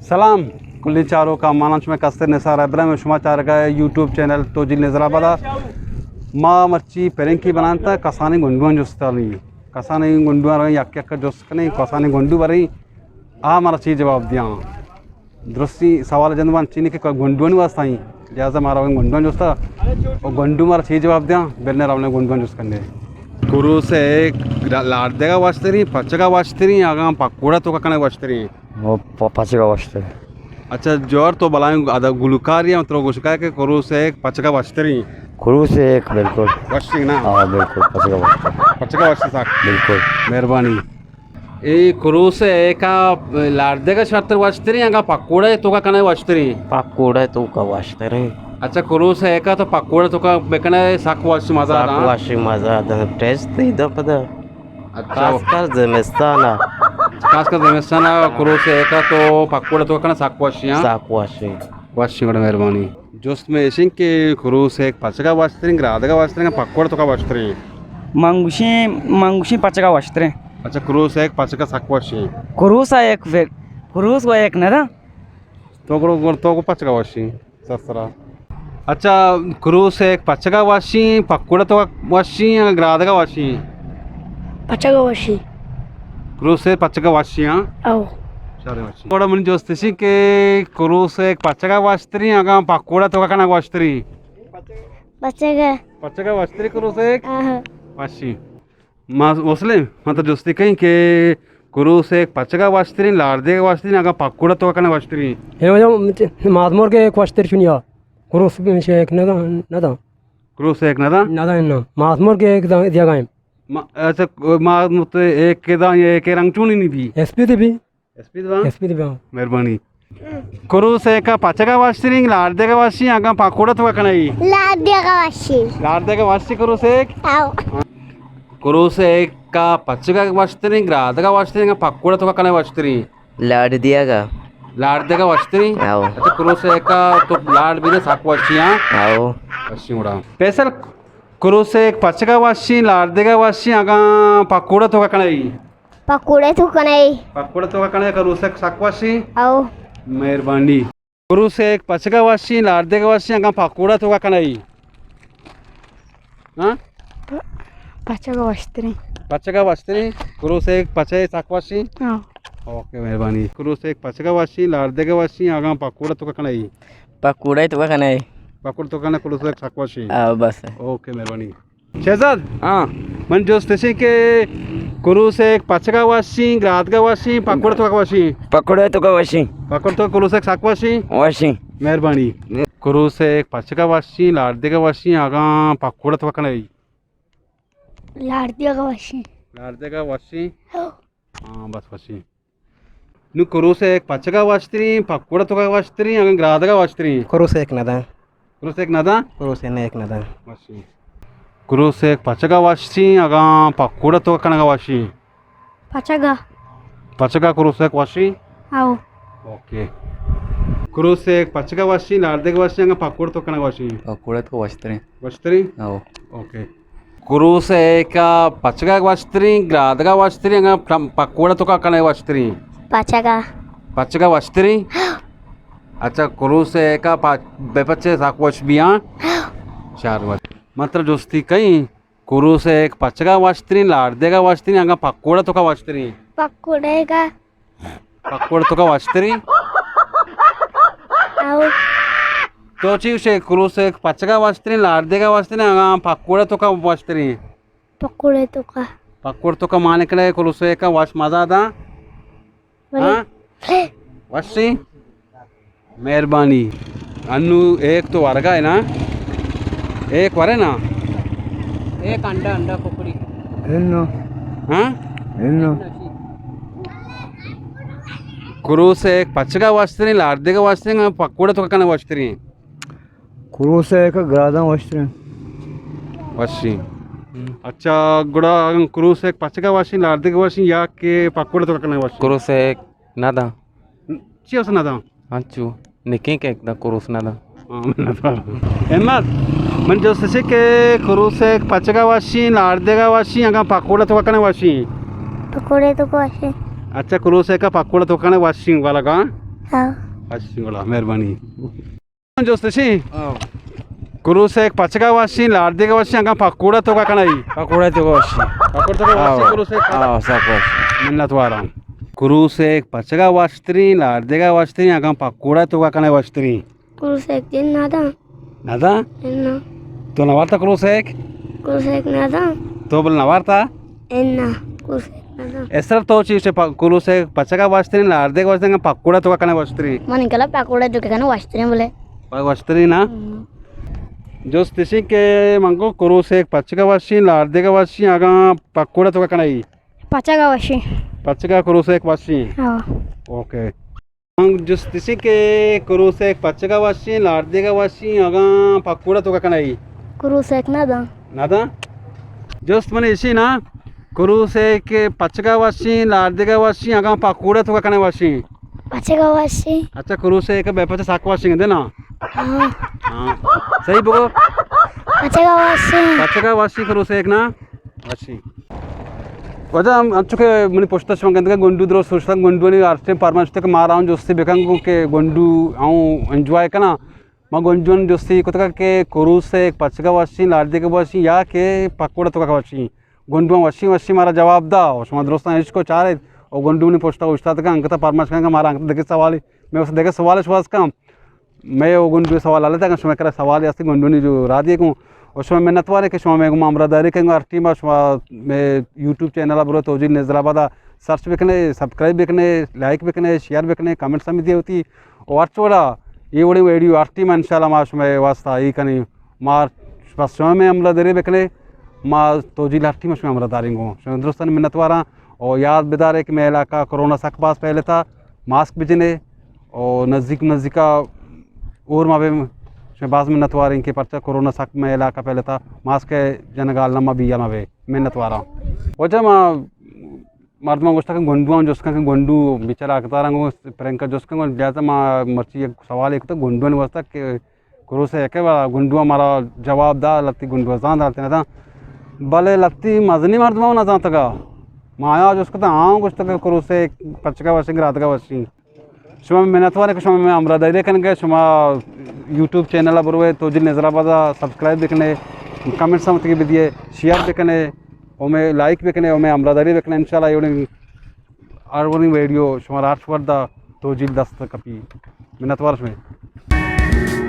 سلام، کلی چاروکاں، ما نام شمئے کستر نثار ابراہیم، شما چارگا یوٹیوب چینل توجیل نظر آباد ءَ۔ ما مرچی پرنکی بنانتا کسانی گنڈوان جستانی، کسانی گنڈوان رہی یک یک جست کنیں، کسانی گنڈو بریں، آ مارا چی جواب دیاں؟ درستی سوال جند من چینی کہ گنڈوانی واسطہ ہیں، لہذا مارا گنڈوان جستا، او گنڈو مارا چی جواب دیاں؟ برنے راولے گنڈوان جست کنیں۔ کروس ایک لاڑ دیگا واشتری، پچگا واشتری، اگاں پکوڑا توکا کنے واشتری؟ او پ-، پچگا وشتر۔ اچھا، جوہر تو بلائیں ادا گلوکار یا مطلب گوشکا کہ کروس ایک پچگا وشتری؟ کروس ایک، بالکل۔ وشتری نا؟ ہاں، بالکل، پچگا وشتر۔ پچگا وشتر ساک؟ بالکل۔ مہربانی۔ اے کروس ایکا لاردگا شرتر وشتری، انگا پکوڑا توکا کنے وشتری؟ پکوڑا توکا وشتری۔ اچھا، کروس ایکا تو پکوڑا توکا بکنے ساک وش مزہ ساک داں؟ وش مزہ داں، ٹیسٹ ای دا پدا۔ اچھا۔ خاص کر زمستان ءَ۔ خاص کر زمستان ءَ کروس ایکا تو پکوڑا توکا کنا سک وشی، ہاں؟ سک وشی۔ وشی، بڑا مہربانی۔ جست میں ایشن کہ کروس ایک پچگا وشتریں، گرادگا وشتریں، پکوڑا توکا وشتریں؟ من گوشیں، من گوشیں پچگا وشتریں۔ اچھا، کروس ایک پچگا سک وشی۔ کروس ایک وے-، کروس و ایک نہ دا۔ تو گڑا، گڑا تو گو پچگا وشی۔ سسرا۔ اچھا، کروس ایک پچگا وشی، پکوڑا توکا وشی، یا گرادگا وشی؟ پچگا وشی۔ کروس ایک پچگا وشی، ہاں؟ او۔ شارے وشی۔ گڑا من جستشی کہ کروس ایک پچگا وشتری، اگاں پکوڑا توکا کنا وشتری؟ پچگا۔ پچگا وشتری کروس ایک؟ آہا۔ وشی۔ ما مسلم، من تو جستی کئیں کہ کروس ایک پچگا وشتریں، لاردیگا وشتریں، اگاں پکوڑا توکا کنا وشتریں؟ اے وجہ مات مرگ ایک وشتر چنیا، کروس ایک نہ داں، نہ داں۔ کروس ایک نہ داں؟ نہ داں، نہ۔ مات مرگ ایک داں، دیگا ایں۔ ما، اچھا، مات مرگ ایک کے داں، ایک کے رنگ چونی نہیں بھی؟ اسپیت بھی۔ اسپیت با؟ اسپیت با۔ مہربانی۔ کروس ایکا پچگا وشتریں، لاردیگا وشی، اگاں پکوڑا توکا کنائی؟ لاردیگا وشی۔ لاردیگا وشی کروس ایک؟ آو۔ کروس ایکا پچگا وشتریں، گرادگا وشتریں، اگاں پکوڑا توکا کنائی وشتریں؟ لاڑ دیگا۔ لاڑ دیگا وشتریں؟ آو۔ اچھا، کروس ایکا تو لاڑ بینے سک وشی، ہاں؟ آو۔ وشی اڑا۔ فیصل، کروس ایک پچگا وشی، لاڑ دیگا وشی، اگاں پکوڑا توکا کنائی؟ پکوڑے تو کنائی۔ پکوڑے تو کنائی، کروس ایک سک وشی؟ آو۔ مہربانی۔ کروس ایک پچگا وشی، لاردیگا وشی، اگاں پکوڑا توکا کنائی؟ ہاں؟ پ-، پچگا وشتریں۔ پچگا وشتریں، کروس ایک پچگا سک وشی؟ ہاں۔ اوکے، مہربانی۔ کروس ایک پچگا وشی، لاردیگا وشی، اگاں پکوڑا توکا کنائی؟ پکوڑے توکا کنائی۔ پکوڑا توکا کنائی، کروس ایک سک وشی؟ آ، بس۔ اوکے، مہربانی۔ شہزاد؟ ہاں۔ من جست اشیں کہ کروس ایک پچگا وشیں، گرادگا وشیں، پکوڑا توکا وشیں؟ پکوڑا توکا وشیں۔ پکوڑا توکا کروس ایک سک وشیں؟ وشیں۔ مہربانی۔ کروس ایک پچگا وشیں، لاردیگا وشیں، اگاں پکوڑا توکا کنائی؟ لاردیگا وشیں۔ لاردیگا وشیں؟ ہو۔ ہاں، بس وشیں۔ نوں کروس ایک پچگا وشتریں، پکوڑا توکا وشتریں، اگاں گرادگا وشتریں؟ کروس ایک نہ داں۔ کروس ایک نہ داں؟ کروس ایک نہ داں۔ وشیں۔ کروس ایک پچگا وشیں، اگاں پکوڑا توکا کنگا وشیں؟ پچگا۔ پچگا کروس ایک وشیں؟ آو۔ اوکے۔ کروس ایک پچگا وشیں، لاردیگا وشیں، اگاں پکوڑا توکا کنگا وشیں؟ پکوڑا توکا وشتریں۔ وشتریں؟ آو۔ اوکے۔ کروس ایکا پچگا وشتریں، گرادگا وشتریں، اگاں پم-، پکوڑا توکا کنائی وشتریں؟ پچگا۔ پچگا وشتریں؟ اچھا، کروس ایکا پا-، بے پچے ساک وش بیاں؟ چار وش۔ من ترا جستی کئیں، کروس ایک پچگا وشتریں، لاردیگا وشتریں، اگاں پکوڑا توکا وشتریں؟ پکوڑے گا۔ پکوڑا توکا وشتریں؟ آو۔ تو چی گوشے، کروس ایک پچگا وشتریں، لاردیگا وشتریں، اگاں پکوڑا توکا وشتریں؟ پکوڑے توکا۔ پکوڑا توکا مانے کڑے کروس ایکا وش مزہ داں؟ بلے۔ ہاں؟ وشیں؟ مہربانی۔ انوں ایک تو ورگا ہے نا؟ ایک ورے نا؟ ایک انڈا، انڈا ککڑی۔ انوں۔ ہاں؟ انوں۔ کروس ایک پچگا وشتریں، لاردیگا وشتریں، پکوڑا توکا کنائی وشتریں؟ کروس ایک گراداں وشتریں۔ وشیں۔ اچھا، گڑا اگاں کروس ایک پچگا وشیں، لاردیگا وشیں یا کہ پکوڑا توکا کنائی وشیں؟ کروس ایک نہ داں۔ چی اس نہ داں؟ انچو، نکیں کہ ایک داں کروس نہ داں۔ ہاں، من نہ داں۔ احمد، من جست اشیں کہ کروس ایک پچگا وشیں، لاردیگا وشیں، اگاں پکوڑا توکا کنائی وشیں؟ پکوڑے توکا وشیں۔ اچھا، کروس ایکا پکوڑا توکا کنائی وشیں والا گا؟ ہاں۔ اچھا، گڑا مہربانی۔ جست اشی؟ ہاں۔ کروسیک پچگا وشی، لاڑدیگا وشی، اگاں پکوڑا توکا کنائی؟ پکوڑا توکا وشی۔ پکوڑا توکا وشی، ہاں۔ کروسیک؟ ہاں، سک وشی۔ منت وارم۔ کروسیک پچگا وشتریں، لاڑدیگا وشتریں، اگاں پکوڑا توکا کنائی وشتریں؟ کروسیک جن نہ داں۔ نہ داں؟ اناں۔ تو نہ وارتا کروسیک؟ کروسیک نہ داں۔ تو بل نہ وارتا؟ اناں، کروسیک نہ داں۔ اسر تو چی چے پ-، کروسیک پچگا وشتریں، لاڑدیگا وشتریں، پکوڑا توکا کنائی وشتریں؟ من کلا پکوڑا توکا کنائی وشتریں بلے۔ پا وشتریں نا؟ ہم۔ جست اشی کہ من گو کروسیک پچگا وشی، لاڑدیگا وشی، اگاں پکوڑا توکا کنائی؟ پچگا وشی۔ پچگا کروسیک وشی؟ ہاں۔ اوکے۔ من جست اشی کہ کروسیک پچگا وشی، لاڑدیگا وشی، اگاں پکوڑا توکا کنائی؟ کروسیک نہ داں۔ نہ داں؟ جست من اشی نا، کروسیک پچگا وشی، لاڑدیگا وشی، اگاں پکوڑا توکا کنائی وشی؟ پچگا وشی۔ اچھا، کروسیک بے پچ سک وشی دے نا؟ ہاں۔ ہاں۔ صحیح بگو۔ پچگا وشی۔ پچگا وشی کروسیک نا؟ وشی۔ واجہ ہم، انچو کہ منی پشتا شما گندگا گونڈو درست سوچتا، گونڈوانی ہر ٹائم پرمائش کہ مارا ہم جستی بکن گو کہ گونڈو ہم انجوائے کنا۔ ما گونڈوانی جستی کتگا کہ کروسیک پچگا وشی، لاڑدیگا وشی یا کہ پکوڑا توکا وشی؟ گونڈواں وشی وشی مارا جواب دا، و شما درستاں اشکو چارت، و گونڈو منی پشتا اوشتاتگا انگتا پرمائش کنگا مارا انگتا دگہ سوالی، مئے واسطہ دگہ سوالش واز کن۔ مئے و گونڈو سوال حل اتگ، شمئے کرا سوالے ہست گونڈونی جو را دیگوں۔ و شمئے منتواریں کہ شما مئے گوما ہمراہداری کنگو ہر ٹیم ء، شما مئے یوٹیوب چینل ء برو توجیل نظر آباد ء سرچ بکنے، سبسکرائب بکنے، لائک بکنے، شیئر بکنے، کمنٹس ہم دیے ہوتی۔ و ہر چوڑا اے وڑیں ویڈیو ہر ٹیم انشاءاللہ ما شمئے واسطہ اے کنیں۔ ما بس شما مئے ہمراہداری بکنے، ما توجیل ہر ٹیم شمئے ہمراہداریں گوں۔ شمئے درستانی منتواراں۔ و یاد بدارے کہ مئے علاقہ کرونا سک باز پھیلتا، ماسک بجنے۔ و نزیک نزیکا اور ما بے شمئے باز منتواریں کہ پرچا کرونا سک مئے علاقہ پھیلتا، ماسک جنگا الما بیا ما بے منتواراں۔ واجہ ما مردماں گوشتا کہ گونڈواں جست کن کہ گونڈو بیچارہ حقداراں گوں پرنکا جست کن، لہذا ما مرچی یک سوال ایک تو گونڈوانی واسطہ کہ کروسیک ء گونڈواں مارا جواب دا، لتی گونڈو زانت لتی نہ زانت۔ بلے لتی مزنی مردماں نہ زانتگا۔ ما آیا جست کتا، آں گوشتگ کہ کروسیک پچگا وشیں، گرادگا وشیں۔ شما منتوار کہ شما مئے ہمراہداری کنگے، شما یوٹیوب چینل ء بروے، توجیل نظر آباد ء سبسکرائب بکنے، کمنٹس ہم تکی بدیے، شیئر بکنے، و مئے لائک بکنے، و مئے ہمراہداری بکنے۔ انشاءاللہ اے وڑیں ہر وڑیں ویڈیو شما را ہر وھد ء توجیل دست کپی۔ منتوار شمئے۔